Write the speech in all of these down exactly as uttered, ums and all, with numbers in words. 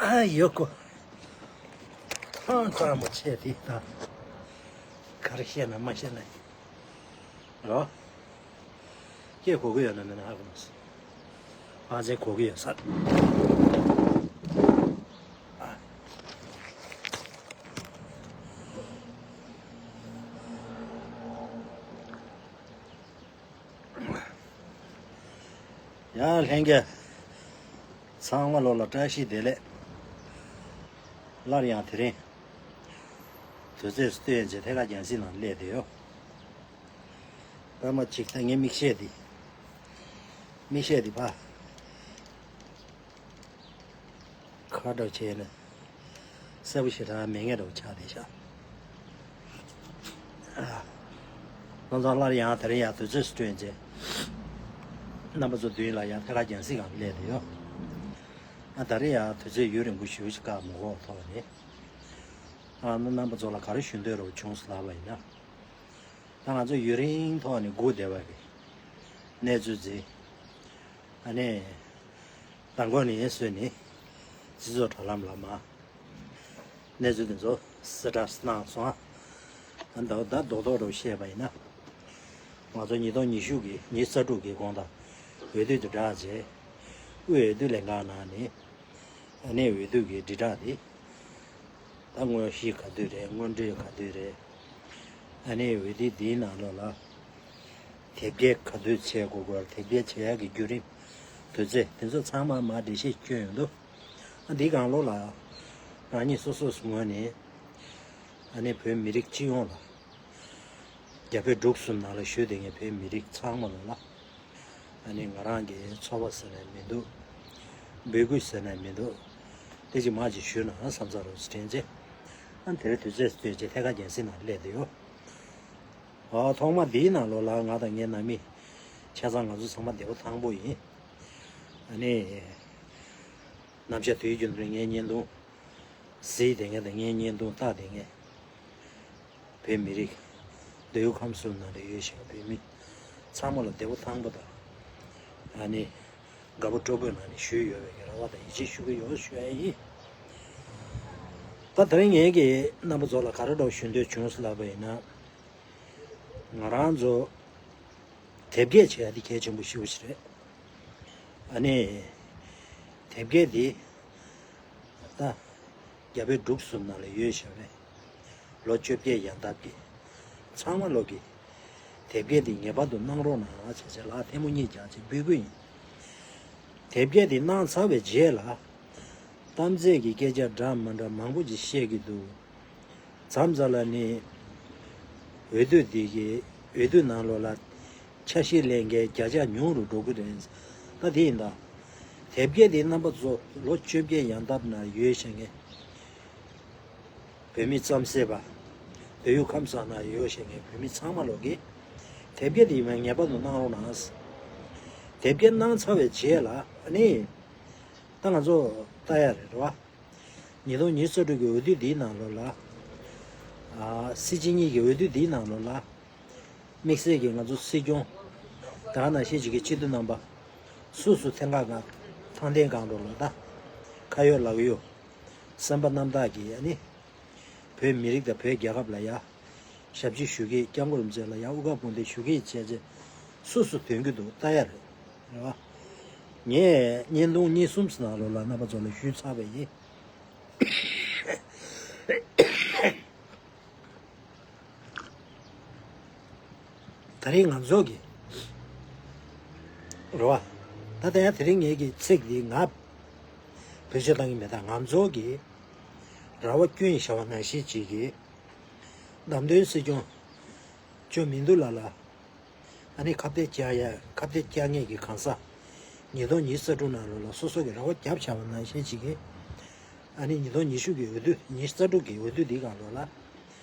ཨ་ཡོད་གོ། ཐང་ཀྲ་མོ་ཆེ་དེ་ད། ག་རེ་བཤད་ན་མ་བཤད་ན་ཡིན། རོ། སྐད་གོ་གི་ཡོད་ན་མེད་ན་ཧ་གོ་མ་སོང་། ཨ་ཙེ་གོ་གི་ཡོད་ས། ཡ་ལྷན་རྒྱས། ཚང་མ་ལོ་ལ་བཀྲ་ཤིས་བདེ་ལེགས། སླར་ཡང་དེ་རིང་། དུས་ཚོད་སྟོན་རྗེས་ཐད་ཀར་རྒྱང་སྲིང་ནང་སླེབས་བསྡད་ཡོད། ད་མ་གཅིག་ད་ངའི་མིག་ཤེལ་འདི། མིག་ཤེལ་འདི་ཕ། ཁ་འདྲ་བྱས་ནས། གསལ་པོ་ཞེ་དྲག་མེད་ངེས་འདྲ་བོ་ཆགས་བསྡད་ཤག་ཨ། ཁོང་ཚོ་སླར་ཡང་དེ་རིང་ཡང་དུས་ཚོད་སུ་བསྐྲུན་རྗེས། རྣམ་པ་ཚོ་མདུན་ལ་ཡང་ཐད་ཀར་རྒྱང་སྲིང་སྒང་སླེབས་བསྡད་ཡོད། ཨ་ད་རེས་ཡང་དུས་ཚོད་ཡུན་རིང་པོ་ཞེ་པོ་ཅིག་བཀག་མ་དགོས་པ་ཐོག་ནས། ཨ་ནི་རྣམ་པ་ཚོ་ལ་ག་རེ་ཞུ་འདོད་རོགས་བྱུང་སོང་ལབ་པ་ཡིན་ན། ད་ང་ཚོ་ཡུན་རིང་ཐོག་ནས་སྒུག་བསྡད་པ་གི་གནས་ཚུལ་འཛིན། ཨ་ནི། མདང་དགོང་ནས་བཟོས་ནས་སྤྱི་ཚོགས་དྲ་ལམ་ལ་མ་གནས་ཚུལ་དེ་ཚོ་གསལ་བསྒྲགས་གནང་སོང་ཨ། ད་ད་རྡོག་རྡོག་རུ་བཤད་པ་ཡིན་ན། ང་ཚོ་ཉིས་སྟོང་ཉི་ཤུ་གི་ཉི་ཤུ་རྩ་དྲུག་གི་དགོང་དག་འོས་བསྡུ་དེ་བསྒྲགས་རྗེས། དབུས་འོས་བསྡུ་ལས་ཁང་ནང་ནས་ཨ་ནི་འོས་བསྡུ་གི་དྲིལ་བསྒྲགས་དེ། ད་དངོས་གཞི་ག་དུས་རེད། དངོས་འབྲེལ་ག་དུས་རེད། ཨ་ནི་འོས་བསྡུ་འདིའི་ནང་ལོགས་ལ་དེབ་སྐྱེལ་ག་དུས་བྱེད་དགོས་དགོས། དེབ་སྐྱེལ་བྱེད་ཡག་གི་བརྒྱུད་རིམ། དུས་ཚོད་དེ་ཚོ་ཚང་མ་མར་འགྲེལ་བཤད་བསྐྱོན་ཡོང་དུས། ཨ་འདིའི་སྒང་ལོགས་ལ་རང་ཉིད་སོ་སོའི་ངོས་ནས་ཨ་ནི་བོད་མི་རིགས་སྤྱི་ཡོངས་ལ། རྒྱ་བོད་འབྲུག་གསུམ་ནང་ལ་བཞུགས་བསྡད་མཁན་བོད་མི་རིགས་ཚང་མ་ལོགས་ལ། ཨ་ནི་ང་རང་གི་ཚོར་བ་ཟེར་ནས་མི་འདུག་འབོད་སྐུལ་ཟེར་ནས་མི་འདུག་དེ་ཅིག་མ་ཅིག་ཞུས་ན་བསམ་ས་རུ་དྲན་རྗེས། ཨ་དེར་དུས་ཚོད་བཏོན་རྗེས་ཐད་ཀར་རྒྱང་སྲིང་ནང་སླེབས་བསྡད་ཡོད། ཨ་ཐོག་མ་འདིའི་ནང་ལོགས་ལ་ང་དང་ངའི་ནང་མི། ཆ་ཚང་ང་ཚོ་ཚང་མ་བདེ་པོ་ཐང་པོ་ཡིན། ཨ་ནི། ནམ་ཞག་དུས་རྒྱུན་དུ་ངའི་བརྙན་ཐུང་། གཟིགས་བསྡད་མཁན་དང་ངའི་བརྙན་ཐུང་ལྟ་བསྡད་མཁན། བོད་མི་རིགས། མདོ་དབུས་ཁམས་གསུམ་ནང་ལ་ཡོད་བཞིན་པའི་བོད་མི། ཚང་མ་ལ་བདེ་པོ་ཐང་པོ་དང་། ཨ་ནི། དགའ་པོ་སྤྲོ་པོའི་ངང་ནས་བཞུགས་ཡོད་པའི་རེ་བ་དང་ཡིད་ཆེས་ཞུ་གི་ཡོད་ཞུ་ཡ་ཡིན། ད་དེ་རིང་ངེད་ཀྱིས་རྣམ་པ་ཚོ་ལ་ག་རེ་འདྲ་ཞུ་འདོད་བྱུང་སོང་ལབ་པ་ཡིན་ན། ང་རང་ཚོ། དེབ་སྐྱེལ་བྱེད་ཡ་དེ་གལ་ཆེན་པོ་ཞེ་པོ་ཞིག་རེད། ཨ་ནི། དེབ་སྐྱེལ་དེ། ད། རྒྱ་བོད་འབྲུག་གསུམ་ནང་ལ་ཡོད་བཞག་པའི། ལོ་བཅོ་བརྒྱད་ཡན་འདབ་ཀྱི། ཚང་མ་ལོག་གི། དེབ་སྐྱེལ་དེ་ངེས་པར་དུ་གནང་རོགས་གནང་བྱས་བྱས་ལ་ཐལ་མོ་གཉིས་རྒྱག་བྱས་འབོད་སྐུལ་ཡིན། དེབ་སྐྱེལ་དེ་གནང་ཚར་བའི་རྗེས་ལ། གཏམ་ཚད་ཀྱི་སྐད་ཆ་འདྲ་མི་འདྲ་མང་པོ་ཅིག་བཤད་ཀྱི་འདུག་མཚམས་མཚམས་ལ་ནི། འོས་བསྡུ་འདི་གི་འོས་བསྡུ་ནང་ལོགས་ལ། ཆ་ཤས་ལེན་མཁན་བརྒྱ་ཆ་ཉུང་རུ་འགྲོ་གི་རེད། ད་དེ་ཡིན་ད། དེབ་སྐྱེལ་དེ་རྣམ་པ་ཚོ་ལོ་བཅོ་བརྒྱད་ཡན་འདབ་ན་ཡོད་བཞག་མཁན། བོད་མི་རྩམ་ཟེ་པ། མདོ་དབུས་ཁམས་གསུམ་ན་ཡོད་བཞག་མཁན་བོད་མི་ཚང་མ་ལོག་གི། དེབ་སྐྱེལ་དེ་ཡིན་མིན་ངེས་པར་དུ་གནང་རོགས་གནང་། དེབ་སྐྱེལ་གནང་ཚར་བའི་རྗེས་ལ་ཨ་ནི། ད་ང་ཚོ་ལྟ་ཡ་རེད་རེད་བ། ཉིས་སྟོང་ཉི་ཤུ་རྩ་དྲུག་གི་འོས་བསྡུ་འདིའི་ནང་ལོགས་ལ། ཨ་སྲིད་སྤྱི་གཉིས་ཀྱི་འོས་བསྡུ་འདིའི་ནང་ལོགས་ལ། དམིགས་བསལ་གྱིས་ང་ཚོ་སྲིད་སྐྱོང་། ད་ནང་བཞིན་ཅིག་གི་སྤྱི་འཐུས་རྣམ་པ། སུ་སུ་ཐེངས་ཁ་ང་ཐང་ཐེངས་གང་འགྲོ་ལ་ད། ཁ་ཡོད་ལག་ཡོད། སེམས་པ་རྣམ་དག་གིས་ཨ་ནི། བོད་མི་རིགས་དང་བོད་རྒྱལ་ཁབ་ལ་ཡ། ཞབས་ཕྱི་ཞུ་གི་སྐྱབས་མགོན་རིན་པོ་ཆེ་ལ་ཡ་དབུ་ཁ་དཔུང་འདེགས་ཞུ་གི་བྱས་རྗེས། སུ་སུ་ཐོན་གྱི་འདུག་ལྟ་ཡ་རེད། རེད་བ། ངས་བརྙན་ཐུང་གཉིས་གསུམ་ཙམ་ནང་ལོགས་ལ་རྣམ་པ་ཚོ་ལ་ཞུས་ཚར་བ་ཡིན། ད་རེས་ང་ཚོ་གི། རེད་བ། ད་ལྟ་ཡང་དེ་རིང་ངེད་ཀྱི་ཚིག་འདི་ང་བེད་སྤྱོད་བཏང་གི་མེད། ད་ང་ཚོ་གི་ར་བ་ཀུན་བཞག་པ་ནང་བཞིན་ཅིག་གི་བདམས་ཐོན་སྲིད་སྐྱོང་ཅོ་མི་འདུག་ལ་ལ། ཨ་ནི་ཁ་གཏད་བཅག་ཡ་ཁ་གཏད་བཅག་མཁན་གྱི་གང་ཟག་ཉིས་སྟོང་ཉི་ཤུ་རྩ་དྲུག་ནང་ལོགས་ལ་སོ་སོ་གི་ར་བ་བརྒྱབ་བཞག་པ་ནང་བཞིན་ཅིག་གི། ཨ་ནི་ཉིས་སྟོང་ཉི་ཤུ་གི་འོས་བསྡུ་ཉི་ཤུ་རྩ་དྲུག་གི་འོས་བསྡུ་འདིའི་སྒང་ལོགས་ལ།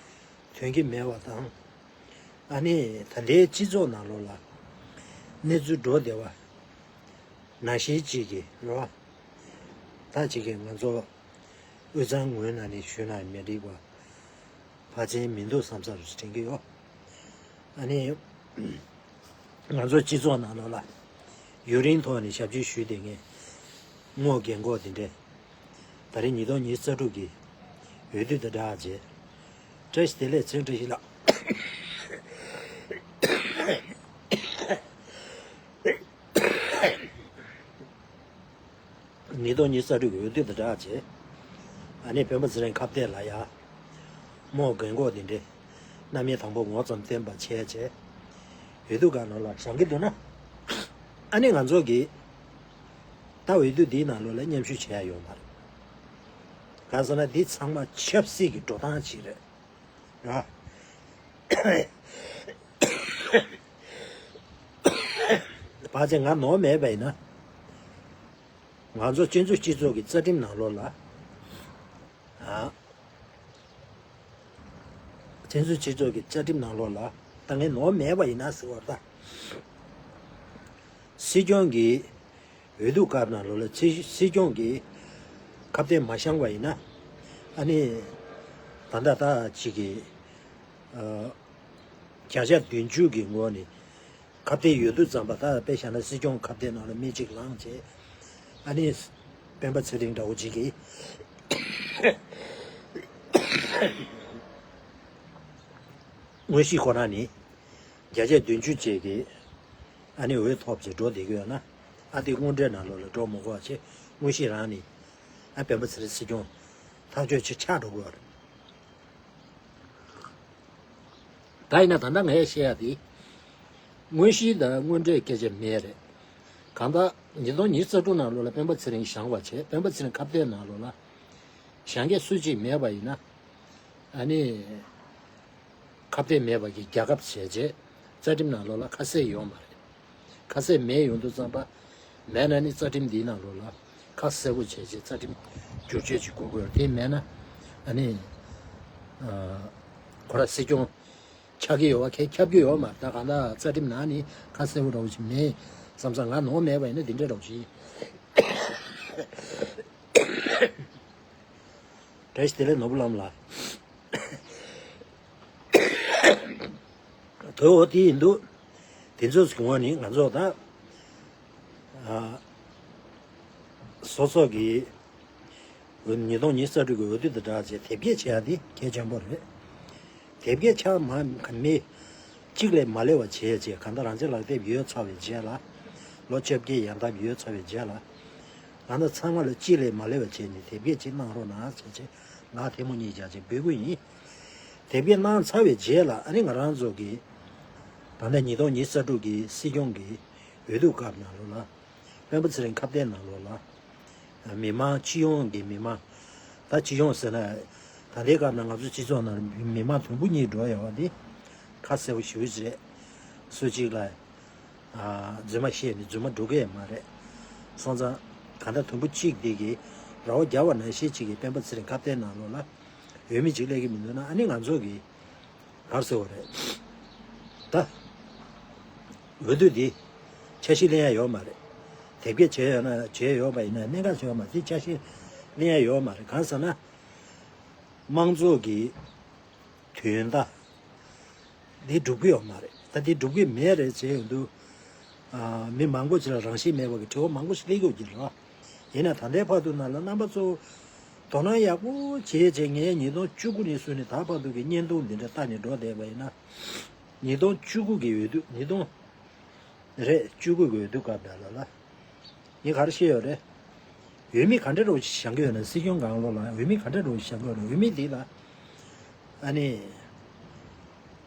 ཐོན་གྱི་མེད་པ་དང་། ཨ་ནི་ད་ལྟའི་སྤྱི་ཚོགས་ནང་ལོགས་ལ་གནས་ཚུལ་འགྲོ་བསྡད་པ་ནང་བཞིན་ཅིག་གི་རེད་བ། ད་ཅིག་གི་ང་ཚོ་དབུས་གཙང་ངོས་ནས་ནི་ཞུས་ན་མི་འགྲིག་པ་ཕལ་ཆེར་མི་འདུག་བསམ་ས་རུ་དྲན་གྱི་ཡོད། ཨ་ནི་ང་ཚོ་སྤྱི་ཚོགས་ནང་ལོགས་ལ་ཡུན་རིང་ཐོག་ནས་ཞབས་ཕྱི་ཞུས་བསྡད་མཁན་རྔོག་རྒན་གོག་དེ་འདྲས། ད་རེས་ཉིས་སྟོང་ཉི་ཤུ་རྩ་དྲུག་གི་འོས་བསྡུ་དང་སྦྲགས་བྱས། བཀྲ་ཤིས་བདེ་ལེགས། ཚེ་རིང་བཀྲ་ཤིས་ལགས། ཉིས་སྟོང་ཉི་ཤུ་རྩ་དྲུག་གི་འོས་བསྡུ་དང་སྦྲགས་བྱས། ཨ་ནི་སྤེན་པ་ཚེ་རིང་ཁ་གཏད་ལ་ཡ། དམག་རྒན་གོག་དེ་འདྲས་རྣམ་དབྱེ་དང་པོ་ངོ་ཙམ་བསྟན་པ་བྱས་བྱས། འོས་བསྡུ་སྒང་ནང་ལ་བཞེངས་ཀྱི་འདུག་ན། ཨ་ནི་ང་ཚོ་གིས་ད་འོས་བསྡུ་འདིའི་ནང་ལོགས་ལ་མཉམ་ཞུགས་བྱེད་ཡ་ཡོད་མ་རེད། གང་ཟེར་ན་འདི་ཚང་མ་ཆབ་སྲིད་ཀྱི་འགྲོ་སྟངས་ཅིག་རེད། ར། ཕལ་ཆེར་ང་ནོར་མེད་པ་ཡིན་ན། ང་ཚོ་སྤྱི་ཚོགས་སྤྱི་ཚོགས་ཀྱི་རྩ་ཁྲིམས་ནང་ལོགས་ལ། ཨ། སྤྱི་ཚོགས་སྤྱི་ཚོགས་ཀྱི་རྩ་ཁྲིམས་ནང་ལོགས་ལ་ད་ངས་ནོར་མེད་པ་ཡིན་ན་ཟེར་བ་ད། སྲིད་སྐྱོང་གི་འོས་བསྡུ་སྐབས་ནང་ལོགས་ལ་སྲིད་སྲིད་སྐྱོང་གི་ཁ་གཏད་མ་བཞེངས་པ་ཡིན་ན། ཨ་ནི་ད་ལྟ་ད་ཅིག་གི་ཨ། བརྒྱ་ཆ་བདུན་ཅུ་གི་ངོས་ནས་ཁ་གཏད་ཡོད་དུས་ཙམ་པ། ད་དཔེ་བཞག་ན་སྲིད་སྐྱོང་ཁ་གཏད་ནང་ལ་མི་གཅིག་ལངས་བྱས། ཨ་ནི་སྤེན་པ་ཚེ་རིང་འདྲ་བོ་ཅིག་གིས་དངོས་གཞི་ཁོ་རང་ནི་བརྒྱ་ཆ་བདུན་ཅུ་བཅས་ཀྱིས་ཨ་ནི་འོས་ཐོབ་བྱས་འགྲོ་བསྡད་ཀྱི་ཡོད་ན། ཨ་དེ་དངོས་འབྲེལ་ནང་ལོགས་ལ་འགྲོ་མི་དགོས་པ་བྱས། དངོས་གཞི་རང་ནི་ཨ་སྤེན་པ་ཚེ་རིང་སྲིད་སྐྱོང་ཐག་གཅོད་བྱས་ཆགས་འགྲོ་གི་ཡོད་རེད། ད་ཡིན་ན་ད་ལྟ་ངས་བཤད་ཡ་དེ། དངོས་གཞི་དང་དངོས་འབྲེལ་སྐད་ཆ་མེད་རེད། གང་ལྟར་ཉིས་སྟོང་ཉི་ཤུ་རྩ་དྲུག་ནང་ལོགས་ལ་སྤེན་པ་ཚེ་རིང་བཞེངས་པ་བྱས། སྤེན་པ་ཚེ་རིང་ཁ་གཏད་ནང་ལོགས་ལ་བཞེངས་མཁན་སུ་གཅིག་མེད་པ་ཡིན་ན། ཨ་ནི་ཁ་གཏད་མེད་པ་གི་རྒྱལ་ཁབ་བྱས་བྱས་རྩ་ཁྲིམས་ནང་ལོགས་ལ་ཁ་གསལ་ཡོད་མ་རེད། ཁ་གསལ་མེད་ཡོང་དུས་ཙམ་པ། མེད་ན་ནི་རྩ་ཁྲིམས་འདིའི་ནང་ལོགས་ལ་ཁ་གསལ་པོ་བྱས་བྱས་རྩ་ཁྲིམས་བསྒྱུར་བཅོས་ཅིག་དགོས་ཀྱི་ཡོད་རེད། དེ་མེད་ན་ཨ་ནི་ཨ། ཁོ་ར་སྲིད་སྐྱོང་ཆགས་ཀྱི་ཡོད་པ་ཁས་ཁྱབ་ཀྱི་ཡོད་མ་རེད། ད་གང་ལྟར་རྩ་ཁྲིམས་ནང་ནི་ཁ་གསལ་པོ་འདྲ་བོ་ཞིག་མེད་བསམ་ཙང་། ང་ནོར་མེད་པ་ཡིན་ན་འདི་འདྲ་འདྲ་བོ་ཞིག་བཀྲ་ཤིས་བདེ་ལེགས་ནོར་བུ་ལགས་ལ། དོ་འོ་དེ་ཡིན་འདུག་དེ་ཚོ་ཟེར་གོ་ནི་ང་ཚོ་ད། ཨ། སོ་སོ་གི་ཉིས་སྟོང་ཉི་ཤུ་རྩ་དྲུག་གི་འོས་བསྡུ་དང་སྦྲགས་བྱས་དེབ་སྐྱེལ་བྱེད་ཡ་དེ་གལ་ཆེན་པོ་རེད། དེབ་སྐྱེལ་ཆགས་མ་མི་གཅིག་ལས་མ་སླེབས་པ་བྱས་བྱས། གང་ལྟར་རང་ཅག་ལག་དེབ་ཡོད་ཚར་བའི་རྗེས་ལ། ལོ་བཅོ་བརྒྱད་ཡན་འདབ་ཡོད་ཚར་བའི་རྗེས་ལ། ང་ཚོ་ཚང་མ་ལ་གཅིག་ལས་མ་སླེབས་པ་བྱས་ནས་དེབ་སྐྱེལ་ཅིག་གནང་རོགས་གནང་བྱས་བྱས། ང་ཐལ་མོ་གཉིས་རྒྱག་ཅིག་འབོད་སྐུལ་ཡིན། དེབ་སྐྱེལ་གནང་ཚར་བའི་རྗེས་ལ། ཨ་ནི་ང་རང་ཚོ་གི་ད་ལྟ་ཉིས་སྟོང་ཉི་ཤུ་རྩ་དྲུག་གི་སྲིད་སྐྱོང་གི་འོས་བསྡུ་སྐབས་ནང་ལོགས་ལ། སྤེན་པ་ཚེ་རིང་ཁ་གཏད་ནང་ལོགས་ལ། མི་མང་སྤྱི་ཡོངས་ཀྱི་མི་མང་། ད་སྤྱི་ཡོངས་ཟེར་ན། ད་ལྟའི་སྐབས་ནང་ང་ཚོ་སྤྱི་ཚོགས་ནང་མི་མང་དུམ་བུ་གཉིས་འགྲོ་ཡོད་པ་འདི་ཁ་གསལ་པོ་ཞེ་པོ་ཅིག་རེད། སུ་གཅིག་ལ་ཨ། རྫུན་མ་བཤད་ནས་རྫུན་མ་འགྲོ་གི་ཡོད་མ་རེད། སོང་ཙང་གང་ལྟར་དུམ་བུ་གཅིག་འདི་གིས་རེ་བ་རྒྱག་པ་ནང་བཞིན་ཅིག་གིས་སྤེན་པ་ཚེ་རིང་ཁ་གཏད་ནང་ལོགས་ལ་འོས་མི་གཅིག་སླེབས་ཀྱི་མི་འདུག་ན། ཨ་ནི་ང་ཚོ་གིས་ག་རེ་ཟེར་བ་རེད། ད་འོས་བསྡུ་འདི་འཆར་གཞི་ལེན་ཡ་ཡོད་མ་རེད། དེབ་སྐྱེལ་བྱས་ཡོད་ན་བྱས་ཡོད་པ་ཡིན་ན་གནད་འགག་ཆེ་བ་མ་རེད། འཆར་གཞི་ལེན་ཡ་ཡོད་མ་རེད། གང་ཟེར་ན། དམངས་གཙོ་གི་དོན་དག་འདི་སྒྲུབ་ཀྱི་ཡོད་མ་རེད། ད་འདི་སྒྲུབ་ཀྱི་མེད་རེད་བྱས་ཡོང་དུས། ཨ། མི་མང་པོ་ཅིག་ལ་རང་བཞིན་མེད་པ་གི་དྲི་བ་མང་པོ་ཞིག་སླེབས་ཀྱི་ཡོད་ཀྱི་རེད། ཡིན་ན་ད་ལྟའི་བར་དུ་ནང་ལ་རྣམ་པ་ཚོ་དོ་སྣང་ཡག་པོ་བྱས་བྱས། ངས་ཉིས་སྟོང་བཅུ་དགུ་ནས་བཟུང་ནས་ད་བར་དུ་གི་བརྙན་ཐུང་འདི་འདྲ་ལྟ་ནས་འགྲོ་བསྡད་པ་ཡིན་ན། ཉིས་སྟོང་བཅུ་དགུ་གི་འོས་བསྡུ། ཉིས་སྟོང་རེད། བཅུ་དགུ་གི་འོས་བསྡུ་སྐབས་ནང་ལ་ལ། ངས་ག་རེ་བཤད་ཡོད་རེད། འོས་མི་ག་འདྲ་རོགས་ཞིག་བཞེངས་ཀྱི་ཡོད་ན། སྲིད་སྐྱོང་སྒང་ལོགས་ལ་འོས་མི་ག་འདྲ་རོགས་ཞིག་བཞེངས་ཀྱི་ཡོད་ན། འོས་མི་འདི་ལ་ཨ་ནི་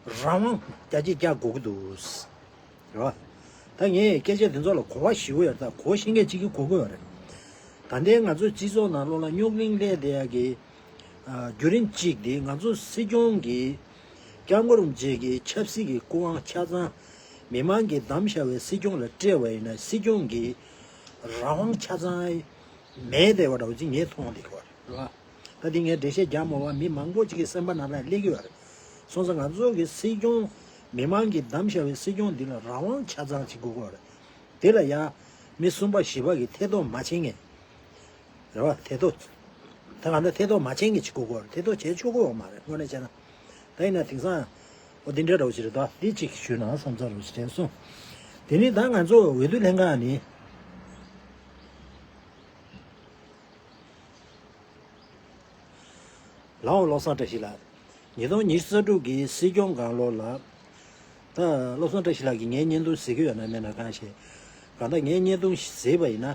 རང་དབང་བརྒྱ་ཆ་བརྒྱ་དགོས་ཀྱི་འདུག་རེད་བ། ད་ངས་སྐད་ཆ་འདི་ཚོ་ལ་གོ་བ་ཞེ་པོ་ཡོད། ད་གོ་བ་ཤེས་མཁན་གཅིག་གིས་གོ་དགོས་པ་རེད། ད་ལྟའི་ང་ཚོ་སྤྱི་ཚོགས་ནང་ལོགས་ལ་རྙོག་གླེང་སླེབས་བསྡད་ཡ་གི་ཨ། བརྒྱུད་རིམ་གཅིག་དེ། ང་ཚོ་སྲིད་སྐྱོང་གི་སྐྱབས་མགོན་རིན་པོ་ཆེ་གི་ཆབ་སྲིད་ཀྱི་སྐུ་དབང་ཆ་ཚང་མི་མང་གིས་བདམས་བཞག་པའི་སྲིད་སྐྱོང་ལ་སྤྲད་པ་ཡིན་ན། སྲིད་སྐྱོང་གི་རང་དབང་ཆ་ཚང་མེད་བསྡད་པ་འདྲ་བོ་ཅིག་ངས་མཐོང་བསྡད་ཀྱི་ཡོད་རེད་བ། ད་འདི་ངས་འགྲེལ་བཤད་རྒྱག་མ་དགོས་པ་མི་མང་པོ་ཅིག་གི་སེམས་པ་ནང་ལ་སླེབས་ཀྱི་ཡོད་རེད། སོང་ཙང་ང་ཚོ་གི་སྲིད་སྐྱོང་མི་མང་གིས་བདམས་བཞག་པའི་སྲིད་སྐྱོང་འདི་ལ་རང་དབང་ཆ་ཚང་ཅིག་དགོས་ཀྱི་ཡོད་རེད། དེ་ལ་ཡ་མི་གསུམ་པ་བཞི་པ་གིས་ཐེ་གཏོགས་མ་བྱེད་མཁན། རེད་བ། ཐེ་གཏོགས། ད་གང་ལྟར་ཐེ་གཏོགས་མ་བྱེད་མཁན་ཅིག་དགོས་ཀྱི་ཡོད་རེད། ཐེ་གཏོགས་བྱེད་ཆོག་གི་ཡོད་མ་རེད། དངོས་གནས་བྱས་ན། ད་ཡིན་ན་དེང་སང་འོ་འདི་འདྲ་འདྲ་བོ་ཞིག་རེད། ད་འདི་གཅིག་ཞུས་ན་བསམ་ཚུལ་འདྲ་བོ་ཞིག་དྲན་སོང་། དེ་ནས་ད་ང་ཚོ་འོས་བསྡུ་ལྷན་ཁང་ནི། ལའོ་བློ་བཟང་བཀྲ་ཤིས་ལགས། ཉིས་སྟོང་ཉི་ཤུ་རྩ་དྲུག་གི་སྲིད་སྐྱོང་སྒང་ལོགས་ལ། ད་བློ་བཟང་བཀྲ་ཤིས་ལགས་ཀྱིས་ངའི་བརྙན་ཐུང་གཟིགས་ཀྱི་ཡོད་ན་མེད་ན་གང་ཤེས། གང་ལྟར་ངའི་བརྙན་ཐུང་གཟིགས་པ་ཡིན་ན།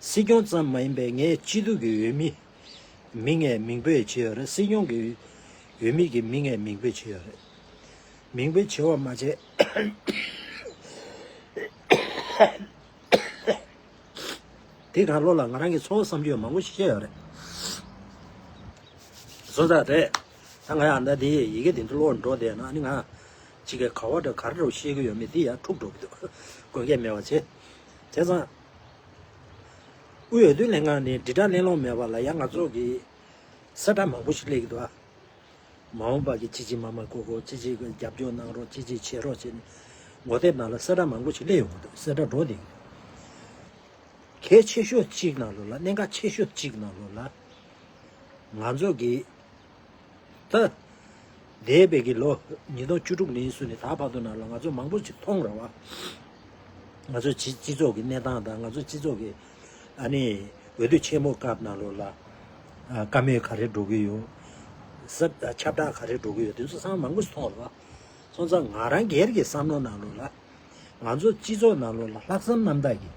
སྲིད་སྐྱོང་ཙམ་མ་ཡིན་པའི་ངའི་སྤྱི་འཐུས་ཀྱི་འོས་མི་མིང་ངས་མིང་འབོད་བྱས་ཡོད་རེད། སྲིད་སྐྱོང་གི་འོས་མི་གི་མིང་ངས་མིང་འབོད་བྱས་ཡོད་རེད། མིང་འབོད་བྱས་པ་མ་བྱས། དེ་གང་ལོགས་ལ་ང་རང་གི་ཚོར་བ་བསམ་རྒྱུ་མང་པོ་ཞིག་བཤད་ཡོད་རེད། སོང་ཙང་རེད། ད་ང་ཡང་ད་དེ་ཡི་གེ་དེ་ཚོ་ཀློག་འགྲོ་བསྡད་ན་ཨ་ནི་ང་གཅིག་གི་ག་བ་འདྲ་ག་རེ་འདྲ་བཤད་ཀྱི་ཡོད་མེད་དེ་ཡང་འཁྲུག་འགྲོ་གི་འདུག་དགོས་མཁན་མེད་པ་བྱས། བྱས་ཙང་། དབུས་འོས་བསྡུ་ལྷན་ཁང་ནས་དྲིལ་བསྒྲགས་གླེང་སློང་མེད་པ་ལ་ཡང་ང་ཚོ་གི་གསལ་བསྒྲགས་མང་པོ་ཞིག་སླེབས་ཀྱི་འདུག་ཨ། མ་འོངས་པ་གི་ཅི་ཅི་མ་མ་གོ་གོ་ཅི་ཅི་གི་རྒྱབ་སྐྱོར་གནང་རོགས་ཅི་ཅི་བྱེད་རོགས་བྱས་ནས་ངོ་དེབ་ནང་ལ་གསལ་བསྒྲགས་མང་པོ་ཞིག་སླེབས་ཡོང་གི་འདུག་གསལ་བསྒྲགས་འགྲོ་བསྡད་ཀྱི་འདུག་གལ་ཆེ་ཤོས་གཅིག་ནང་ལོགས་ལ་གནད་འགག་ཆེ་ཤོས་གཅིག་ནང་ལོགས་ལ་ང་ཚོ་གི་ད་འདས་པའི་གི་ལོ་ཉིས་སྟོང་བཅུ་དྲུག་ནས་བཟུང་ནས་ད་བར་དུ་ནང་ལ་ང་ཚོ་མང་པོ་ཞིག་མཐོང་ར་བ། ང་ཚོ་སྤྱི་སྤྱི་ཚོགས་ཀྱི་གནས་སྟངས་དང་ང་ཚོ་སྤྱི་ཚོགས་ཀྱི་ཨ་ནི་འོས་བསྡུ་ཆེན་མོ་སྐབས་ནང་ལོགས་ལ་ཨ་བཀའ་མོལ་ག་རེ་འགྲོ་གི་ཡོད། ས་ཁྱབ་བསྒྲགས་ག་རེ་འགྲོ་གི་ཡོད་དེ་ཚོ་ཚང་མ་མང་པོ་ཞིག་མཐོང་ར་བ། སོང་ཙང་ང་རང་སྒེར་གྱི་བསམ་བློ་ནང་ལོགས་ལ། ང་ཚོ་སྤྱི་ཚོགས་ནང་ལོགས་ལ་ལྷག་བསམ་རྣམ་དག་གིས་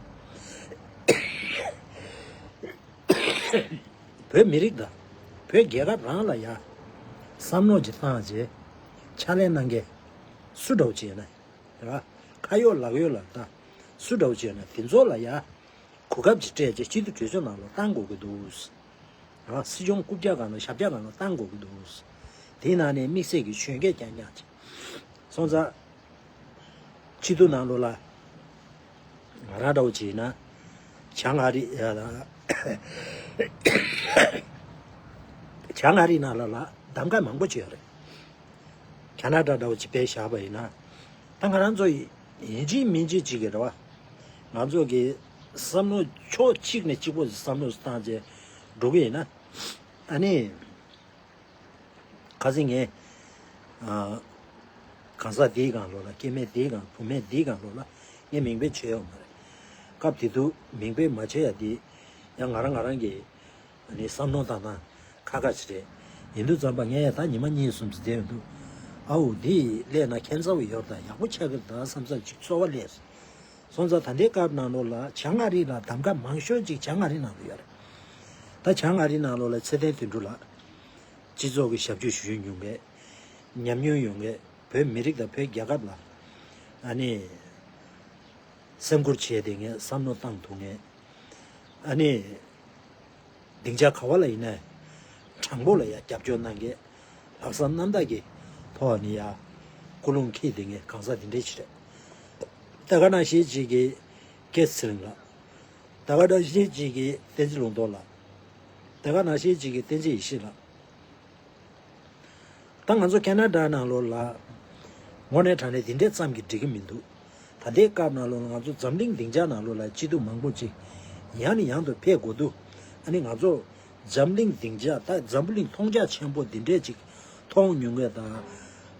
བོད་མི་རིགས་དང་བོད་རྒྱལ་ཁབ་རང་ལ་ཡ་བསམ་བློ་ཅིག་བཏང་རྗེས་ཕྱག་ལས་གནང་མཁན་སུ་འདྲ་བོ་ཅིག་ཡིན་ན་ར་ཁ་ཡོད་ལག་ཡོད་ལ་ད་སུ་འདྲ་བོ་ཅིག་ཡིན་ན་དེ་ཚོ་ལ་ཡ་གོ་སྐབས་ཅིག་སྤྲད་རྗེས་སྤྱི་འཐུས་གྲོས་ཚོགས་ནང་ལོགས་བཏང་དགོས་ཀྱི་འདུག་ཨ་སྲིད་སྐྱོང་རྐུབ་བཀྱག་སྒང་ལ་ཞབས་བཀྱག་སྒང་ལ་བཏང་དགོས་ཀྱི་འདུག་དེའི་ནང་ནས་དམིགས་བསལ་གྱི་གཞོན་སྐྱེས་རྐྱང་རྐྱང་ཅིག་སོང་ཙང་། སྤྱི་འཐུས་ནང་ལོགས་ལ། ང་རང་འདྲ་བོ་བྱས་ན། བྱང་ཨ་རི། བྱང་ཨ་རི་ནང་ལོགས་ལ་གདམ་ག་མང་པོ་བྱས་ཡོད་རེད། ཁ་ན་ཌ་འདྲ་བོ་ཅིག་དཔེ་བཞག་པ་ཡིན་ན། ད་ང་རང་ཚོ་ཡིན་གཅིག་མིན་གཅིག་ཅིག་གི་རེད་བ། ང་ཚོ་གི་བསམ་བློ་ཕྱོགས་གཅིག་ནས་གཅིག་པོ་བསམ་བློ་བཏང་བྱས་འགྲོ་གི་ཡིན་ན། ཨ་ནི། ཁ་སང་ངས། ཨ། གང་ཟག་འདིའི་སྒང་ལོགས་ལ་སྐྱེ་དམན་འདིའི་སྒང་བུད་མེད་འདིའི་སྒང་ལོགས་ལ་ངས་མིང་འབོད་བྱས་ཡོད་མ་རེད། སྐབས་དེ་དུས་མིང་འབོད་མ་བྱས་ཡ་དེ་ཡང་ང་རང་ང་རང་གི་ཨ་ནི་བསམ་མནོ་བཏང་སྟངས་ཁག་ཁག་ཅིག་རེད། ཡིན་དུས་ཙམ་པ་ངས་ད་ཉི་མ་གཉིས་གསུམ་ཙམ་བསྡད་ཡོང་དུས་ཨའོ་འདི་སླེབས་ན་ཁྱད་མཚར་བོ་ཡོད་པ་དང་ཡག་པོ་ཆགས་ཀྱི་རེད་ད་བསམ་ས་ཅིག་ཚོར་བ་སླེབས་སོང་། སོང་ཙང་ད་ལྟའི་སྐབས་ནང་ལོགས་ལ་བྱང་ཨ་རི་ལ་གདམ་ག་མང་ཤོས་ཅིག་བྱང་ཨ་རི་ནང་ལ་ཡོད་རེད། ད་བྱང་ཨ་རི་ནང་ལོགས་ལ་ཚེ་བརྟན་དོན་གྲུབ་ལགས། སྤྱི་ཚོགས་ཀྱི་ཞབས་ཕྱི་ཞུ་མྱོང་མཁན། ཉམས་མྱོང་ཡོད་མཁན་བོད་མི་རིགས་དང་བོད་རྒྱལ་ཁབ་ལ་ཨ་ནི་སེམས་ཁུར་བྱས་བསྡད་མཁན་བསམ་བློ་བཏང་ཐུབ་མཁན་ཨ་ནི་སྡིངས་ཆ་ག་བ་ལ་ཡིན་ན་དྲང་པོ་ལ་ཡ་རྒྱབ་སྐྱོར་གནང་མཁན་ལྷག་བསམ་རྣམ་དག་གི་ཐོག་ནས་ཡ་ཀུན་སློང་འཁྱེར་བསྡད་མཁན་གང་ཟག་དེ་འདྲས་ཅིག་རེད། ད་ག་ནང་བཞིན་ཅིག་གི་སྐལ་ཚེ་རིང་ལགས། ད་ག་ནང་བཞིན་ཅིག་གི་བསྟན་འཛིན་ལུང་རྟོགས་ལགས། ད་ག་ནང་བཞིན་ཅིག་གི་བསྟན་འཛིན་ཡེ་ཤེས་ལགས། ད་ང་ཚོ་ཁ་ན་ཌ་ནང་ལོགས་ལ་དངོས་གནས་དྲང་གནས་དེ་འདྲས་ཙམ་གྱིས་འགྲིག་གི་མི་འདུག་ད་ལྟའི་སྐབས་ནང་ལོགས་ལ་ང་ཚོ་འཛམ་གླིང་སྡིངས་ཆ་ནང་ལོགས་ལ་སྐྱིད་སྡུག་མང་པོ་ཅིག་ཡང་ནས་ཡང་དུ་འཕེལ་དགོས་འདུག་ཨ་ནི་ང་ཚོ་འཛམ་གླིང་སྡིངས་ཆ་ད་འཛམ་བུ་གླིང་མཐོང་རྒྱ་ཆེན་པོ་འདི་འདྲས་ཅིག་མཐོང་མྱོང་མཁན་དང་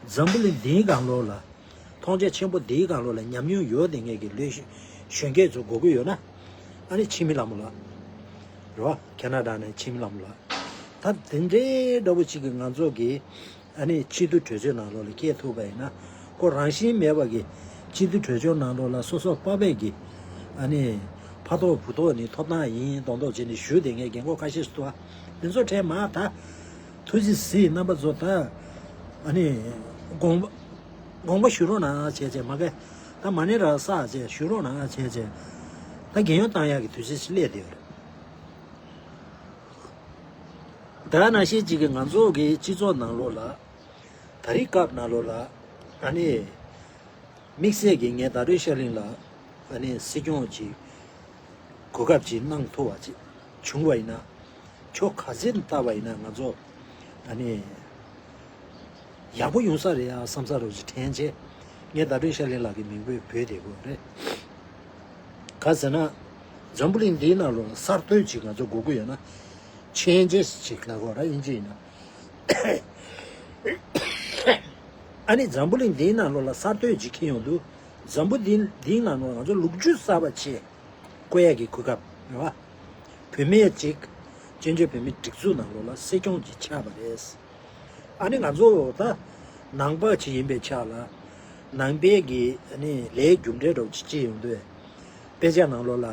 འཛམ་བུ་གླིང་འདིའི་སྒང་ལོགས་ལ་མཐོང་རྒྱ་ཆེན་པོ་འདིའི་སྒང་ལོགས་ལ་ཉམས་མྱོང་ཡོད་བསྡད་མཁན་གྱི་ལས་གཞོན་སྐྱེས་ཚོ་དགོས་ཀྱི་ཡོད་ན་ཨ་ནི་འཆི་མེད་ལྷ་མོ་ལགས། རེད་བ། ཁ་ན་ཌ་ནས་འཆི་མེད་ལྷ་མོ་ལགས། ད་དེ་འདྲའི་འདྲ་བོ་ཅིག་གིས་ང་ཚོ་གི་ཨ་ནི་སྤྱི་འཐུས་གྲོས་ཚོགས་ནང་ལོགས་ལ་སྐྱེལ་ཐུབ་པ་ཡིན་ན་ཁོ་རང་བཞིན་མེད་པ་གི་སྤྱི་འཐུས་གྲོས་ཚོགས་ནང་ལོགས་ལ་སོ་སོ་པ་ཕ་གི་ཨ་ནི་ཕ་ཐོག་བུ་ཐོག་ནས་ཐོབ་ཐང་ཡིན་མདོག་མདོག་བྱས་ནས་ཞུ་བསྡད་མཁན་རྒན་གོག་ཁ་ཤས་ཤིག་འདུག་ཨ། དེ་ཚོ་གྲས་མ་ད་ཐུགས་རྗེ་གཟིགས་རྣམ་པ་ཚོ་ད་ཨ་ནི་དགོངས་པ་དགོངས་པ་ཞུ་རོགས་གནང་བྱས་བྱས་མ་གི་ད་མ་ཎི་ར་བསགས་བྱས་ཞུ་རོགས་གནང་བྱས་བྱས་ད་རྒན་ཡོལ་བཏང་ཡག་གི་དུས་ཚོད་ཅིག་སླེབས་བསྡད་ཡོད་རེད། དེ་ག་ནང་བཞིན་ཅིག་གི་ང་ཚོ་གི་སྤྱི་ཚོགས་ནང་ལོགས་ལ་ད་རེས་སྐབས་ནང་ལོགས་ལ་ཨ་ནི་དམིགས་བསལ་གྱི་ངས་ཟླ་སྒྲོན་ཤར་གླིང་ལ་ཨ་ནི་སྲིད་སྐྱོང་ཅིག་གོ་སྐབས་ཅིག་གནང་ཐུབ་པ་ཅིག་བྱུང་བ་ཡིན་ན་ཕྱོགས་ག་ཚོད་ལྟ་བ་ཡིན་ན་ང་ཚོ་ཨ་ནི་ཡག་པོ་ཡོང་ས་རེད་ཡ་བསམ་ས་རོགས་ཅིག་དྲན་བྱས་ངས་ཟླ་སྒྲོན་ཤར་གླིང་ལགས་ཀྱི་མིང་འབོད་འབོད་བསྡད་དགོས་རེད། ག་ཟེར་ན། འཛམ་བུ་གླིང་འདིའི་ནང་ལོགས་ལ་གསར་གཏོད་ཅིག་ང་ཚོ་དགོས་ཀྱི་ཡོད་ན། ཆེན་ཇེས་ཅིག་ལབ་དགོས་ར་དབྱིན་ཇི་ཡིན་ན། ཨ་ནི་འཛམ་བུ་གླིང་འདིའི་ནང་ལོགས་ལ་གསར་གཏོད་ཅིག་འཁྱེར་ཡོང་དུས། འཛམ་བུ་འདི་འདིའི་ནང་ལོགས་ང་ཚོ་ལོ་རྒྱུས་གསར་པ་ཅིག་བཀོད་ཡག་གི་གོ་སྐབས་རེད་བ། བུད་མེད་ཅིག་བཙན་བྱོལ་བོད་མིའི་སྒྲིག་འཛུགས་ནང་ལོགས་ལ་སྲིད་སྐྱོང་ཅིག་ཆགས་པ་རེད། ཨ་ནི་ང་ཚོ་ད་ནང་པ་ཅིག་ཡིན་པའི་ཆ་ལ་ནང་པའི་གི་ཨ་ནི་ལས་རྒྱུ་འབྲས་འདྲ་བོ་ཅིག་ཅིག་ཡོང་དུས་དཔེ་ཆ་ནང་ལོགས་ལ་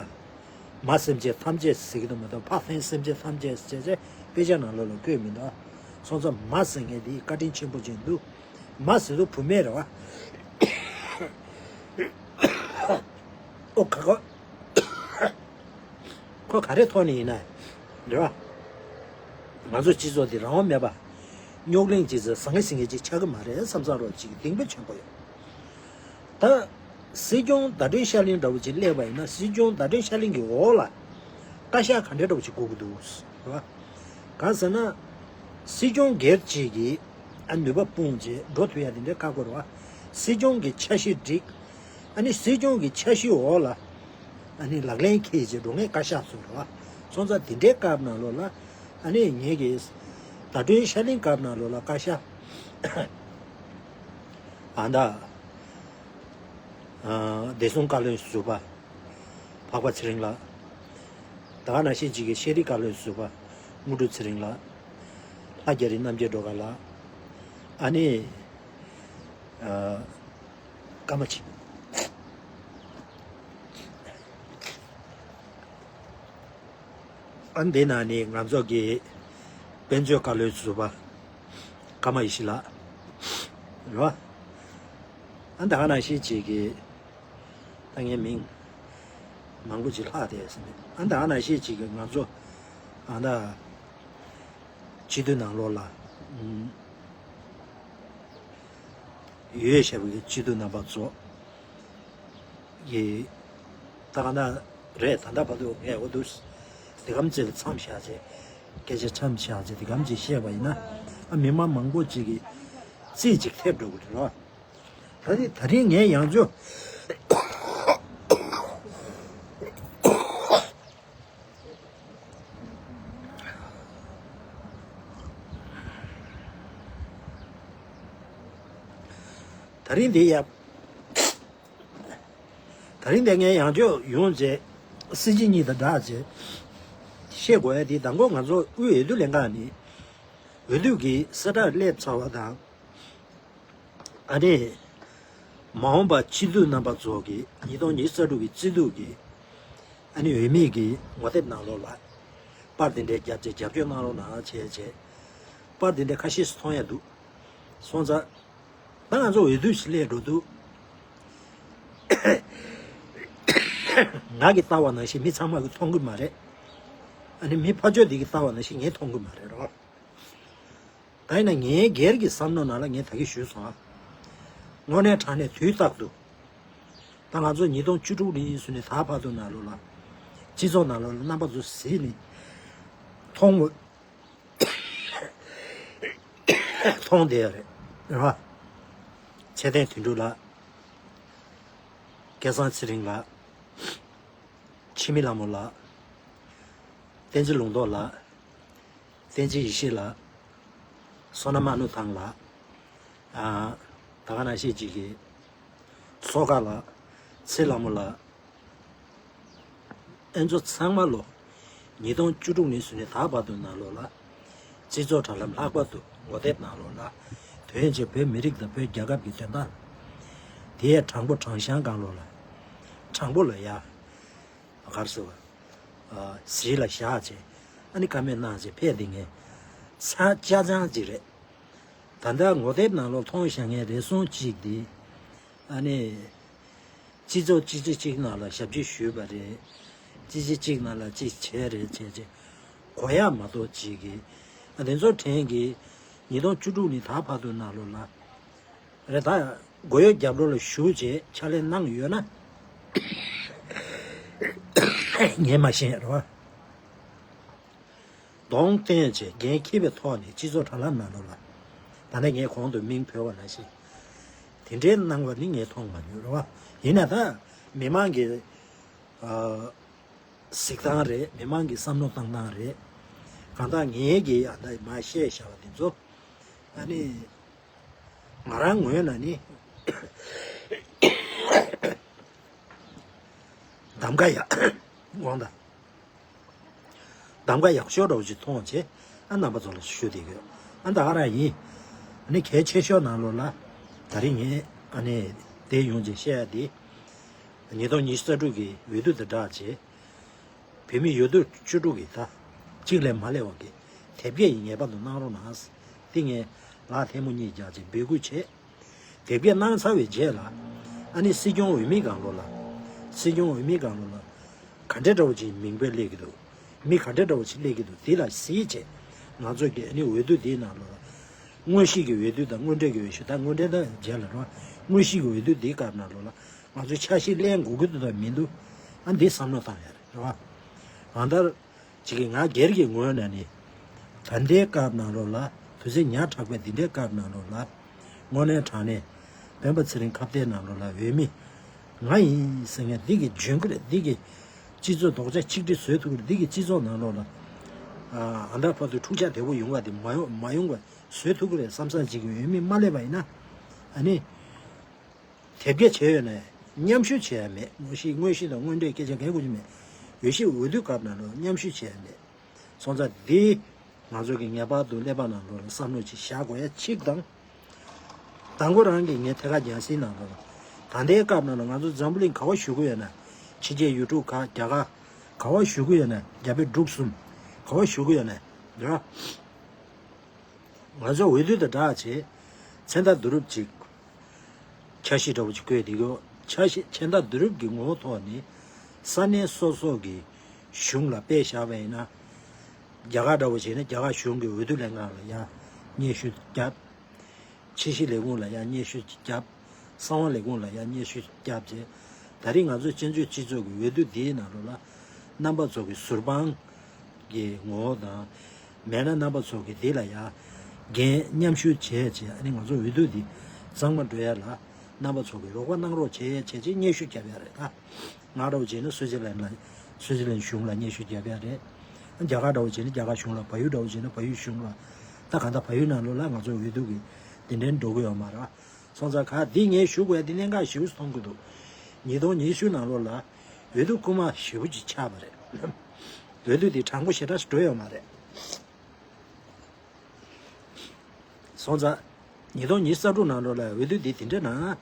མ་སེམས་ཅན་ཐམས་ཅད་ཟེར་གྱི་འདུག་མ་གཏོགས་ཕ་སེམས་ཅན་ཐམས་ཅད་ཟེར་ཅེས་དཔེ་ཆ་ནང་ལོགས་ལ་བཀོད་མི་འདུག་སོང་ཙང་མ་ཟེར་མཁན་དེ་བཀའ་དྲིན་ཆེན་པོ་ཅིག་འདུག་མ་ཟེར་དུས་བུད་མེད་རེད་བ། ཨོ་ཁ་ཁ། ཁོ་ག་རེ་ཐོག་ནས་ཡིན་ན། རེད་བ། ང་ཚོ་སྤྱི་ཚོགས་འདི་རང་དབང་མེད་པ། རྙོག་གླེང་ཅིག་ཟེར་ཟང་ངེ་ཟིང་ངེ་ཅིག་ཆགས་ཀྱི་མ་རེད་བསམ་བསམ་རོགས་ཅིག་གདེང་སྤོབས་ཆེན་པོ་ཡོད། ད། སྲིད་སྐྱོང་ཟླ་སྒྲོན་ཤར་གླིང་འདྲ་བོ་ཅིག་སླེབས་པ་ཡིན་ན་སྲིད་སྐྱོང་ཟླ་སྒྲོན་ཤར་གླིང་གི་འོག་ལ། བཀའ་ཤག་ག་འདྲ་འདྲ་བོ་ཅིག་དགོས་ཀྱི་འདུག་རེད་བ། གང་ཟེར་ན། སྲིད་སྐྱོང་སྒེར་གཅིག་གིས་ཨ་ནུས་པ་སྤུངས་བྱས་འགྲོ་ཐུབ་ཡ་དེ་འདྲའི་ཁག་པོ་རེད་བ། སྲིད་སྐྱོང་གི་འཆར་གཞི་སྒྲིག་ཨ་ནི་སྲིད་སྐྱོང་གི་འཆར་གཞིའི་འོག་ལ། ཨ་ནི་ལག་ལེན་འཁེལ་བྱས་འགྲོ་མཁན་བཀའ་ཤག་ཚོ་རེད་བ། སོང་ཙང་དེ་འདྲའི་སྐབས་ནང་ལོགས་ལ། ཨ་ནི་ངེད་ཀྱི་ཟླ་སྒྲོན་ཤར་གླིང་སྐབས་ནང་ལོགས་ལ་བཀའ་ཤག་ཨ་ད། བདེ་སྲུང་བཀའ་བློན་ཟུར་པ། འཕགས་པ་ཚེ་རིང་ལགས། ད་ག་ནང་བཞིན་གཅིག་གི་ཤེས་རིག་བཀའ་བློན་ཟུར་པ། དངོས་གྲུབ་ཚེ་རིང་ལགས། ལྷ་རྒྱ་རི་རྣམ་རྒྱལ་སྒྲོལ་དཀར་ལགས། ཨ་ནི། ཀརྨ་ཆོས། ཨ་འདི་ནང་ནི་ང་ཚོ་གི་དཔེ་མཛོད་བཀའ་བློན་ཟུར་པ་ཀརྨ་ཡེ་ཤེས་ལགས་རེད་བ། ཨ་ད་ག་ནང་བཞིན་ཅིག་གི་ད་ངའི་མིང་མང་པོ་ཅིག་ལྷག་བསྡད་ཟིན་པས། ཨ་ད་ག་ནང་བཞིན་ཅིག་གི་ང་ཚོ་ཨ་ད་སྤྱི་འཐུས་ནང་ལོགས་ལ་ཨུམ། ཡོད་ཞེས་པའི་སྤྱི་འཐུས་རྣམ་པ་ཚོ་ཡི་ད་ག་ན་རེད། ད་ལྟ་བར་དུ་ངས་འོ་དུ་དེ་གམ་ཚེ་ལ་མཚམས་བཞག་ཚེ་སྐད་ཆ་མཚམས་བཞག་ཚེ་དེ་གམ་ཅིག་བཤད་པ་ཡིན་ན་ཨ་མི་མང་མང་པོ་ཅིག་གིས་རྩིས་ཅིག་ཐེབས་འགྲོ་གི་རེད་ལ། ད་རེས་ད་རེས་ངས་ཡང་བསྐྱར། ད་རིང་འདི་ཡབ། ད་རིང་འདི་ངས་ཡང་བསྐྱར་ཡོང་རྗེས་སྲིད་སྤྱི་གཉིས་དང་སྦྲགས་རྗེས་བཤད་དགོས་ཡ་འདི་དང་པོ་ང་ཚོ་དབུས་འོས་བསྡུ་ལྷན་ཁང་ནས་འོས་བསྡུ་གི་གསལ་བསྒྲགས་སླེབས་ཚར་བ་དང་། ཨ་ནི། མ་འོངས་པ་སྤྱི་འཐུས་རྣམ་པ་ཚོ་གིས་ཉིས་སྟོང་ཉི་ཤུ་རྩ་དྲུག་གི་སྤྱི་འཐུས་ཀྱི་ཨ་ནི་འོས་མི་གི་ངོ་དེབ་ནང་ལོགས་ལ་པར་དེ་འདྲའི་རྒྱབ་བྱས་རྒྱབ་སྐྱོར་གནང་རོགས་གནང་བྱས་བྱས་པར་དེ་འདྲ་ཁ་ཤས་སུ་མཐོང་ཡ་འདུག་སོང་ཙང་ད་ང་ཚོ་འོས་བསྡུ་ཞིག་སླེབས་འགྲོ་འདུག་ང་གིས་ལྟ་བ་ནང་བཞིན་མི་ཚང་མ་གིས་མཐོང་གི་མ་རེད། ཨ་ནི་མི་ཕར་ཕྱོགས་འདི་གིས་ལྟ་བ་ནང་བཞིན་ངས་མཐོང་གི་མ་རེད་རོ། ད་ཡིན་ན་ངའི་སྒེར་གྱི་བསམ་བློ་ནང་ལ་ངས་ད་གིན་ཞུས་སོང་ཨ། དངོས་གནས་དྲང་གནས་དུས་རྟག་ཏུ། ད་ང་ཚོ་ཉིས་སྟོང་བཅུ་དྲུག་ནས་བཟུང་ནས་ད་བར་དུ་ནང་ལོགས་ལ། སྤྱི་ཚོགས་ནང་ལོགས་ལ་རྣམ་པ་ཚོ་གཟིགས་ནས། མཐོང་། མཐོང་བསྡད་ཡ་རེད། རེད་བ། ཚེ་བརྟན་དོན་གྲུབ་ལགས། སྐལ་བཟང་ཚེ་རིང་ལགས། འཆི་མེད་ལྷ་མོ་ལགས། བསྟན་འཛིན་ལུང་རྟོགས་ལགས། བསྟན་འཛིན་ཡེ་ཤེས་ལགས། བསོད་ནམས་ཨ་ནུ་ཐང་ལགས། ཨ། ད་ག་ནང་བཞིན་ཅིག་གི། སོ་དགའ་ལགས། ཚེ་ལྷ་མོ་ལགས། ཨ་ཚོ་ཚང་མ་ལོ། ཉིས་སྟོང་བཅུ་དྲུག་ནས་བཟུང་ནས་ད་བར་དུ་ནང་ལོགས་ལ། སྤྱི་ཚོགས་དྲ་ལམ་ལྷག་པར་དུ་ངོ་དེབ་ནང་ལོགས་ལ། དོན་གྱི་བོད་མི་རིགས་དང་བོད་རྒྱལ་ཁབ་ཀྱི་དོན་དག་དེ་ཡང་དྲང་པོ་དྲང་གཞག་སྒང་ལོགས་ལ། དྲང་པོ་ལ་ཡ། ག་རེ་ཟེར་བ། གཟིགས་ལ་བཞག་བྱས། ཨ་ནི་བཀའ་མོལ་གནང་བྱས་ཕེབས་བསྡད་མཁན། ཚ་ཅག་ཅང་ཅིག་རེད། ད་ལྟ་ངོ་དེབ་ནང་ལོགས་མཐོང་བཞག་མཁན་རེ་ཟུང་གཅིག་འདི། ཨ་ནི། སྤྱི་ཚོགས་གཅིག་གཅིག་གཅིག་ནང་ལ་ཞབས་ཕྱི་ཞུས་པ་རེད། གཅིག་གཅིག་གཅིག་ནང་ལ་གཅིག་བྱས་རེད་བྱས་བྱས། གོ་ཡག་མ་གཏོགས་གཅིག་གིས། ཨ་དེ་ཚོ་དྲན་གི། ཉིས་སྟོང་བཅུ་དྲུག་ནས་ད་བར་དུ་ནང་ལོགས་ལ། རེད་ད། མགོ་ཡོད་རྒྱབ་ལོགས་ལ་བཞུགས་བྱས་ཕྱག་ལས་གནང་ཡོད་ན། ངས་མ་ཤེས་རེད་བ། གདོང་བསྟན་བྱས་འགན་འཁྱེར་བའི་ཐོག་ནས་སྤྱི་ཚོགས་དྲ་ལམ་ནང་ལོགས་ལ། ད་ནས་ངས་གོང་དུ་མིང་འབོད་པ་ནང་བཞིན། དེ་འདྲའི་གནང་བ་ནི་ངས་མཐོང་མ་མྱོང་རེད་བ། ཡིན་ན་ད་མི་མང་གི་ཨ། གཟིགས་སྟངས་རེད། མི་མང་གི་བསམ་བློ་བཏང་སྟངས་རེད། གང་ལྟར་ངའི་གི་ཨ་ད་མ་བཤད་བཞག་པ་དེ་ཚོ་ཨ་ནི། ང་རང་ངོས་ན་ནི། གདམ་ག་ཡ། དགོངས་དག་གདམ་ག་ཡག་ཤོས་འདྲ་བོ་ཅིག་མཐོང་བྱས། ཨ་རྣམ་པ་ཚོ་ལ་ཞུ་བསྡད་ཀྱི་ཡོད། ཨ་ད་ག་རང་ཡིན། ཨ་ནི་གལ་ཆེ་ཤོས་ནང་ལོགས་ལ། ད་རིང་ངས་ཨ་ནི་དེ་ཡོང་ཅིག་བཤད་ཡ་དེ། ཉིས་སྟོང་ཉི་ཤུ་རྩ་དྲུག་གི་འོས་བསྡུ་དང་སྦྲགས་བྱས། བོད་མི་འོས་བསྡུ་བཅུ་དྲུག་གི་ད་གཅིག་ལས་མ་སླེབས་པ་གི་དེབ་སྐྱེལ་ཡིན། ངེས་པར་དུ་གནང་རོགས་གནང་། དེ་ངས་ལག་ཐལ་མོ་གཉིས་རྒྱག་བྱས་འབོད་སྐུལ་བྱས། དེབ་སྐྱེལ་གནང་ཚར་བའི་རྗེས་ལ། ཨ་ནི་སྲིད་སྐྱོང་འོས་མི་སྒང་ལོགས་ལ། སྲིད་སྐྱོང་འོས་མི་སྒང་ལོགས་ལ། ག་འདྲ་འདྲ་བོ་ཅིག་མིང་དཔེ་སླེབས་ཀྱི་འདུག་མི་ག་འདྲ་འདྲ་བོ་ཅིག་སླེབས་ཀྱི་འདུག་དེ་ལ་གཟིགས་བྱས། ང་ཚོ་གི་ཨ་ནི་འོས་བསྡུ་དེའི་ནང་ལོགས་ལ། དངོས་གཞི་གི་འོས་བསྡུ་དང་དངོས་འབྲེལ་གྱི་འོས་ཤོག་ད་དངོས་འབྲེལ་དང་རྗེས་ལ་རོ། དངོས་གཞི་གི་འོས་བསྡུ་དེའི་སྐབས་ནང་ལོགས་ལ། ང་ཚོས་འཆར་གཞི་ལེན་དགོས་ཀྱི་འདུག་དང་མི་འདུག་ཨ་འདི་བསམ་བློ་བཏང་ཡ་རེད་རོ། གང་ལྟར། ཅིག་གིས་ང་སྒེར་གྱི་ངོས་ནས་ནི། ད་ལྟའི་སྐབས་ནང་ལོགས་ལ། དུས་ཚོད་ཉག་ཕྲ་བའི་འདི་འདྲའི་སྐབས་ནང་ལོགས་ལ། དངོས་གནས་དྲང་གནས། སྤེན་པ་ཚེ་རིང་ཁ་གཏད་ནང་ལོགས་ལ་འོས་མི། ང་ཡིན་ཟེར་མཁན་འདི་གི་འཇོན་གི་རེད། འདི་གི་སྤྱི་ཚོགས་རྡོག་རྩ་གཅིག་སྒྲིལ་བཟོ་ཐུབ་ཀྱི་རེད། འདི་གི་སྤྱི་ཚོགས་ནང་ལོགས་ལ། ཨ་ཨ་འདྲ་བར་དུ་འཁྲུག་ཆ་དོད་པོ་ཡོང་བ་དེ་མ་ཡོང་མ་ཡོང་བ་བཟོ་ཐུབ་ཀྱི་རེད་བསམ་ས་ཅིག་གི་འོས་མི་མ་སླེབས་པ་ཡིན་ན། ཨ་ནི། དེབ་སྐྱེལ་བྱས་ཡོད་ན་མཉམ་ཞུགས་བྱས་ཡ་མེད། དངོས་གཞི་དངོས་གཞི་དང་དངོས་འབྲེལ་སྐད་ཆ་གལ་དགོས་ཀྱི་མེད། འོས་གཞི་འོས་བསྡུ་སྐབས་ནང་ལོགས་མཉམ་ཞུགས་བྱས་ཡ་མེད། སོང་ཙང་འདི་ང་ཚོ་གི་ངེས་པར་དུ་ཀླད་པ་ནང་ལོགས་ལ་བསམ་བློ་ཅིག་བཞག་དགོས་ཡ་གཅིག་དང་། དང་པོ་རང་གི་ངས་ཐད་ཀར་རྒྱང་སྲིང་ནང་ལོགས་ལ། ད་ལྟའི་སྐབས་ནང་ལ་ང་ཚོ་འཛམ་བུ་གླིང་ག་བ་བཞུགས་ཀྱི་ཡོད་ན། ཕྱི་རྒྱལ་ཡུལ་གྲུ་ཁག་རྒྱ་གར་ག་བ་བཞུགས་ཀྱི་ཡོད་ན། རྒྱ་བལ་འབྲུག་གསུམ་ག་བ་བཞུགས་ཀྱི་ཡོད་ན། ར། ང་ཚོ་འོས་བསྡུ་དང་སྦྲགས་བྱས། མཚན་རྟགས་བསྡུ་རུབ་ཅིག་འཆར་གཞི་འདྲ་བོ་ཅིག་བཀོད་འདུག་གོ། འཆར་གཞི་མཚན་རྟགས་བསྡུ་རུབ་ཀྱི་ངོ་བོ་ཐོག་ནས། ས་གནས་སོ་སོ་གི་གཞུང་ལ་དཔེ་བཞག་པ་ཡིན་ན། རྒྱ་གར་འདྲ་བོ་བྱས་ན་རྒྱ་གར་གཞུང་གི་འོས་བསྡུ་ལྷན་ཁང་ལ་ཡང་སྙན་ཞུ་བརྒྱབ། ཕྱི་སྲིད་ལས་ཁུངས་ལ་ཡང་སྙན་ཞུ་བརྒྱབ། གསང་བ་ལས་ཁུངས་ལ་ཡང་སྙན་ཞུ་བརྒྱབ་བྱས། ད་རིང་ང་ཚོ་བཙན་བྱོལ་སྤྱི་ཚོགས་ཀྱི་འོས་བསྡུ་འདིའི་ནང་ལོགས་ལ། རྣམ་པ་ཚོ་གི་ཟུར་དཔང་གི་ངོ་བོ་དང་། མེད་ན་རྣམ་པ་ཚོ་གི་འདི་ལ་ཡང་འགན་མཉམ་ཞུགས་བྱས་བྱས། ཨ་ནི་ང་ཚོ་འོས་བསྡུ་འདི་གཙང་མ་འགྲོ་ཡ་ལ་རྣམ་པ་ཚོ་གི་རོགས་པ་གནང་རོགས་བྱས་བྱས་བྱས་སྙན་ཞུ་བརྒྱབ་ཡ་རེད་ད། ང་འདྲ་བོ་བྱས་ན་སུའི་ཙི་ལན་ལ། སུའི་ཙི་ལན་གཞུང་ལ་སྙན་ཞུ་བརྒྱབ་ཡ་རེད། རྒྱ་གར་འདྲ་བོ་བྱས་ན་རྒྱ་གར་གཞུང་ལ། བལ་ཡུལ་འདྲ་བོ་བྱས་ན་བལ་ཡུལ་གཞུང་ལ། ད་གང་ལྟར་བལ་ཡུལ་ནང་ལོགས་ལ་ང་ཚོ་འོས་བསྡུ་གི་དེ་འདྲའི་འགྲོ་གི་ཡོད་མ་རེད། སོང་ཙང་ག་འདི་ངས་ཞུ་དགོས་ཡ་འདི་གནད་འགག་ཞེ་པོ་ཅིག་མཐོང་གི་འདུག་ཉིས་སྟོང་ཉི་ཤུ་ནང་ལོགས་ལ་འོས་བསྡུ་རྐུ་མ་ཞེ་པོ་ཅིག་ཆགས་པ་རེད། འོས་བསྡུ་འདི་དྲང་པོ་ཞེ་དྲག་འགྲོ་ཡོད་མ་རེད། སོང་ཙང་། ཉིས་སྟོང་ཉི་ཤུ་རྩ་དྲུག་ནང་ལོགས་ལ་འོས་བསྡུ་འདི་དེ་འདྲ་ནང་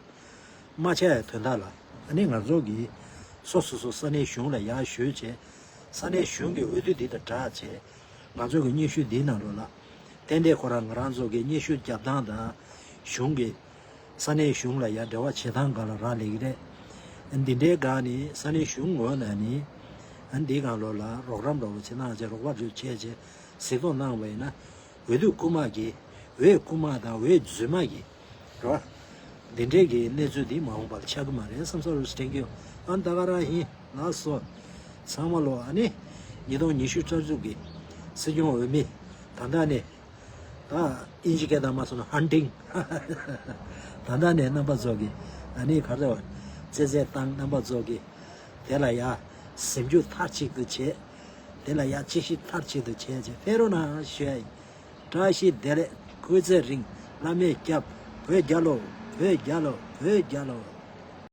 མ་ཆགས་ཡ་དོན་དག་ལ། ཨ་ནི་ང་ཚོ་གིས་སོ་སོ་སོ་ས་གནས་གཞུང་ལ་ཡར་ཞུས་བྱས། ས་གནས་གཞུང་གི་འོས་བསྡུ་འདི་དང་སྦྲགས་བྱས། ང་ཚོ་གི་སྙན་ཞུ་འདིའི་ནང་ལོགས་ལ། ཏན་ཏན་ཁོ་རང་ང་རང་ཚོ་གི་སྙན་ཞུ་རྒྱབ་སྟངས་དང་། གཞུང་གི། ས་གནས་གཞུང་ལ་ཡར་འབྲེལ་བ་བྱེད་སྟངས་སྒང་ལ་རག་ལས་ཀྱི་རེད། འདི་འདྲའི་སྒང་ནས་ས་གནས་གཞུང་ངོས་ནས་ནི། འདིའི་སྒང་ལོགས་ལ་རོགས་རམ་འདྲ་བོ་བྱེད་སྟངས་བྱས། རོགས་པ་བྱས་བྱས་གཟིགས་རྟོག་གནང་བ་ཡིན་ན། འོས་བསྡུ་རྐུ་མ་གི། འོས་རྐུ་མ་དང་འོས་རྫུན་མ་གི། རོ། འདི་འདྲའི་གི་གནས་ཚུལ་འདི་མ་འོངས་པར་ཆགས་ཀྱི་མ་རེད་བསམ་ས་རུ་དྲན་གྱི་ཡོད། ཨ་ད་ག་རང་ཡིན། ལགས་སོ། ཚང་མ་ལོ། ཨ་ནི། ཉིས་སྟོང་ཉི་ཤུ་རྩ་དྲུག་གི་སྲིད་སྐྱོང་འོས་མི། ད་ལྟ་ནས། ད་ཨིན་ཇི་སྐད་དང་མ་སོང་ན་ཧན་ཏིང་། ད་ལྟ་ནས་རྣམ་པ་ཚོ་གི། ཨ་ནི་ག་རེ་བ། རྩེད་རྩེད་བཏང་། རྣམ་པ་ཚོ་གི། དེ་ལ་ཡ། ཟིན་རྒྱུ་མཐའ་གཅིག་ཏུ་བྱེད། དེ་ལ་ཡ་ཅི་ཞིག་མཐའ་གཅིག་ཏུ་བྱེད་ཅེས་ཕེབས་རོགས་གནང་ཞུ་ཡ་ཡིན། བཀྲ་ཤིས་བདེ་ལེགས། སྐུ་ཚེ་རིང་། བླ་མས་སྐྱབས། བོད་རྒྱལ་ལོ། བོད་རྒྱལ་ལོ། བོད་རྒྱལ་ལོ།